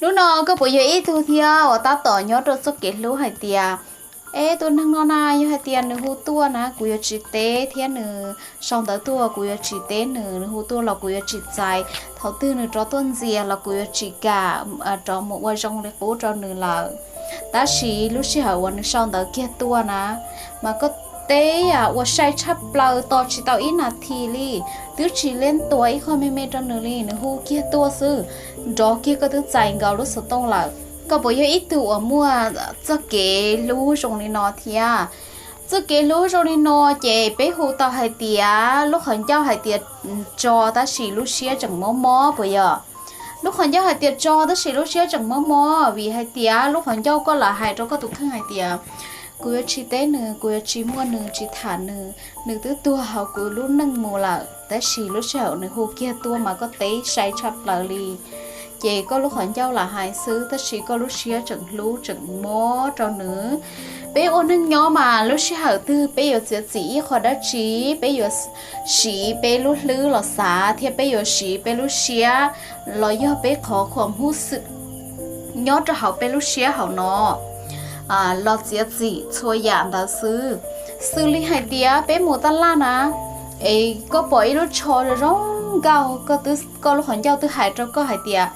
Hnub no koj puas yog ib tug thiab uas tab tom nyob rau txoj kev hlub hais tias, es tus neeg no na yog hais tias nws hu tuaj na kuv yuav tsis teb, thiab nws sau ntawv tuaj kuv yuav tsis teb nws, nws hu tuaj los kuv yuav tsis txais, thaum twg nws rov tuaj ntxias los kuv yuav tsis kam rov mus ua zoo li qub rau nws lawm. Tab sis lub sij hawm uas nws sau ntawv kiag tuaj na, mas koj teb ua sai tshaj plaws, tos tsis tau ib nas this li, twb tsis leej tuas ib qho me me rau nws li, nws hu kiag tuaj xwb, nrov kiag koj twb txais nkaus lub xov tooj lawm. Koj puas yog ib tug uas muaj txoj kev hlub zoo li no thiab? Txoj kev hlub zoo li no ces peb hu tau hais tias lub qhov ncauj hais tias tso tab sis lub siab tseem mob mob puas yog? Lub qhov ncauj hais tias tso tab sis lub siab tseem mob mob vim hais tias lub qhov ncauj koj lam hais rau koj tus kheej hais tias, kuv yuav tsis teb nws, kuv yuav tsis muaj nws, tsis tham nws, nws twb tuag hauv kuv lub neej mus lawm, tab sis lub sij hawm nws hu kiag tuaj mas koj teb sai tshaj plaws li. Ces koj lub qhov ncauj lam hais xwb tab sis koj lub siab tseem hlub tseem mob rau nws. Peb ua neeg nyob mas lub sij hawm twg peb yuav txiav txim ib qho dab tsi, peb yuav siv peb lub hlwb los xav thiab peb yuav siv peb lub siab los yog peb qhov khuam hub xwm nyob rau hauv peb lub siab hauv no los txiav txim txhua yam ntawd xwb. Xws li hais tias peb mus taj laj na, es koj pom ib lub tsho zoo zoo nkauj, koj lub qhov ncauj twb hais rau koj hais tias,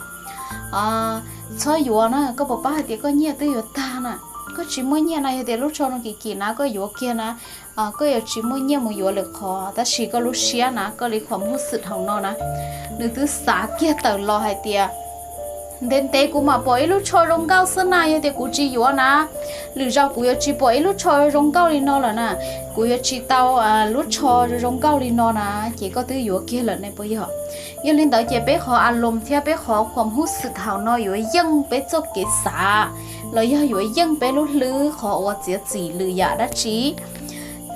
txhob yuav na, koj puas paub hais tias koj nyiaj twb yuav tag na, koj tsis muaj nyiaj na, yog tias lub tsho no kim kim na koj yuav kiag na, koj yuav tsis muaj nyiaj mus yuav lwm qhov, tab sis koj lub siab na koj li khuam hub xwm hauv no na, nws twb xav kiag tawm los hais tias, ntev ntev kuv mam pom ib lub tsho zoo nkauj xwb na, yog tias kuv tsis yuav na, lwm zaus kuv yuav tsis pom ib lub tsho zoo nkauj li no lawm na, kuv yuav tsis tau lub tsho zoo nkauj li no na, ces koj twb yuav kiag lawm ne puas yog? Yog li ntawd ces peb qhov a loos thiab peb qhov khuam hub xwm hauv no yuav yeej peb txoj kev xav los yog yuav yeej peb lub hlwb qhov uas txiav txim lwm yam dab tsi.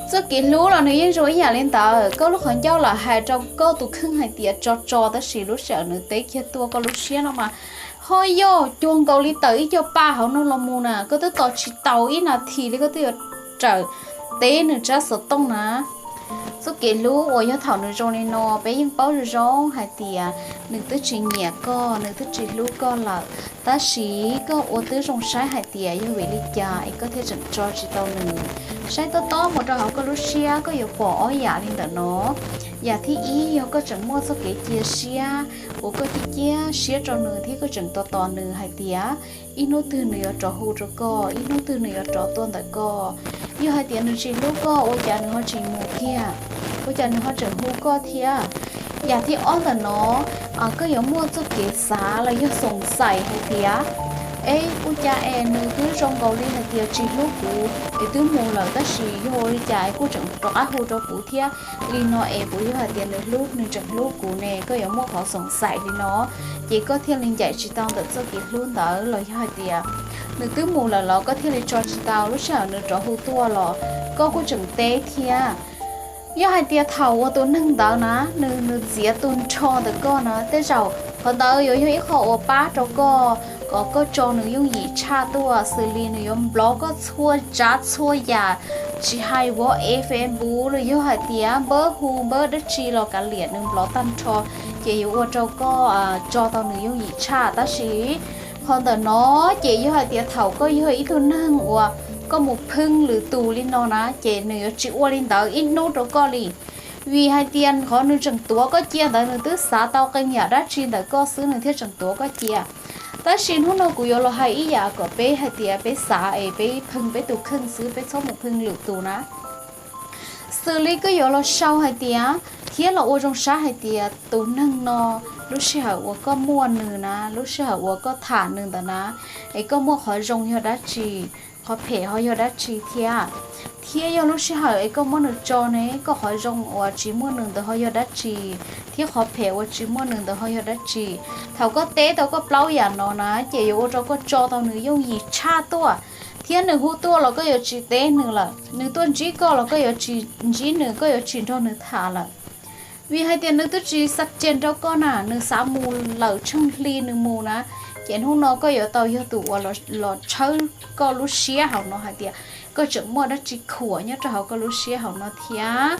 Txoj kev hlub los nws yeej zoo ib yam li ntawd, koj lub qhov ncauj lam hais rau koj tus kheej hais tias tso tso tab sis lub sij hawm nws teb kiag tuaj koj lub siab no mas ho yog cuag nkaus li tawm ib co pa hauv no los mus na, koj twb tos tsis tau ib nas this li koj twb yuav raws teb nws tsab xov tooj na. Txoj kev hlub uas yog thaum nws zoo li no peb yeej paub zoo zoo hais tias nws twb tsis nyiam koj, nws twb tsis hlub koj lawm, tab sis koj ua twb zoo saib hais tias yog vim li cas es koj thiaj tseem tso tsis tau nws. Saib tob tob mus rau hauv koj lub siab koj yuav pom ob yam li ntawm no. Yam thib ib yog koj tseem muaj txoj kev cia siab uas koj cia cia siab rau nws thiab koj tseem tos tos nws hais tias ib hnub twg nws yuav rov hu rau koj, ib hnub twg nws yuav rov tuaj ntawm koj. Yog hais tias nws tsis hlub koj ua cas nws ho tsis mus kiag, ua cas nws ho tseem hu koj thiab? Yam thib ob ntawm no, koj yuav muaj txoj kev xav los yog xoom xaim hais tias, es ua cas es nws twb zoo nkaus li hais tias tsis hlub kuv es twb mus lawm tab sis yog ua li cas es kuj tseem rov qab hu rau kuv thiab li no es puas yog hais tias nws hlub, nws tseem hlub kuv ne? Koj yuav muaj qhov xoom xaim li no, ces koj thiaj li ncaim tsis tau ntawm txoj kev hlub ntawd los yog hais tias nws twb mus lawm los koj thiaj li tso tsis tau, lub sij hawm nws rov hu tuaj los koj kuj tseem teb thiab. Yog hais tias thaum uas tus neeg ntawd na, nws nws txiav tus nrho ntawm koj na, tej zaum qhov ntawd yuav yog ib qho uas pab rau koj kom koj tso nws yooj yim tshaj tuaj, xws li nws yuav nplov koj txhua tsav txhua yam, tsis hais WhatsApp, Facebook los yog hais tias npawb hu npawb dab tsi los kav liam nws nplov tag nrho, ces yuav ua rau koj tso tau nws yooj yim tshaj. Tab sis qhov ntawm no ces yog hais tias thaum koj yog ib tug neeg uas koj mus pheej lwm tus li no na, ces nws yuav tsis ua li ntawd ib hnub rau koj li. Vim hais tias qhov nws tseem tuav koj cia ntawd nws twb xav tau qee yam dab tsi ntawm koj xwb nws thiaj tseem tuav koj cia. Tab sis hnub no kuv yuav los hais ib yam kom peb hais tias peb xav es peb pheej peb tus kheej xwb, peb txhob mus pheej lwm tus na. Xws li koj yuav los sau hais tias, thiab los ua zoo saib hais tias tus neeg no, lub sij hawm uas koj muaj nws na, lub sij hawm uas koj tham nws ntawd na, es koj muaj qhov zoo yog dab tsi, qhov phem ho yog dab tsi thiab? Thiab yog lub sij hawm es koj muab nws tso ne, koj qhov zoo uas tsis muaj nws ntawd ho yog dab tsi, thiab qhov phem uas tsis muaj nws ntawd ho yog dab tsi? Thaum koj teb tau koj plaub yam no na, ces yuav ua rau koj tso tau nws yooj yim tshaj tuaj. Thiab nws hu tuaj los koj yuav tsis teb nws lawm, nws tuaj ntsib koj los koj yuav tsis ntsib nws, koj yuav tsis nrog nws tham lawm. Vim hais tias nws twb tsis xav cem rau koj na, nws xav mus lawm tsheej hli nws mus na, ces hnub no koj yuav tau yog tus uas los tshawb koj lub siab hauv no hais tias koj tseem muaj dab tsi khuam nyob rau hauv koj lub siab hauv no thiab.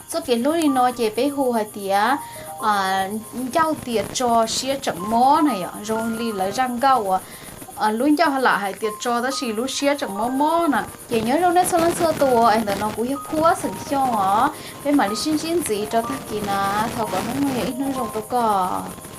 Txoj kev hlub li no ces peb hu hais tias ncauj tias tso siab tseem mob na yom, zoo li lawv zaj nkauj uas lub ncauj lam hais tias tso tab sis lub siab tseem mob mob na. Ces nyob zoo nej txhua leej txhua tus, es ntawm no kuv yog Phuab xeem Xyooj os, peb mam li sib ntsib ntxiv rau tag kis na, thov kom hnub no yog ib hnub zoo rau koj.